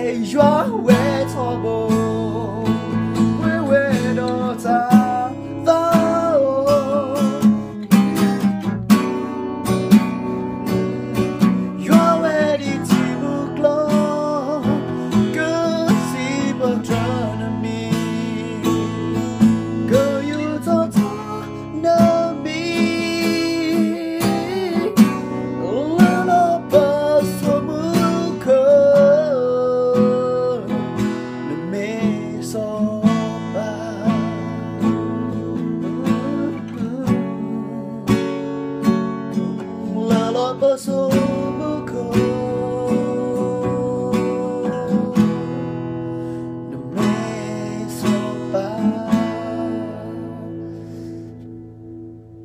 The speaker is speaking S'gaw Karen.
ယွၤဝဲထီဘိ, ပှဲၤဝဲဒီးတၢ်သးဧိၤ, ယွၤဝဲဒ်ထံမူကျိၤ, ကစံးပတြၢၤနမံၤ, ကယူးထီၣ်ထီၣ်နမံၤ လၢလီၤပစိာ်မူခိၣ်, နမ့ၢ်စီၤပၤ လၢလီၤပစိာ်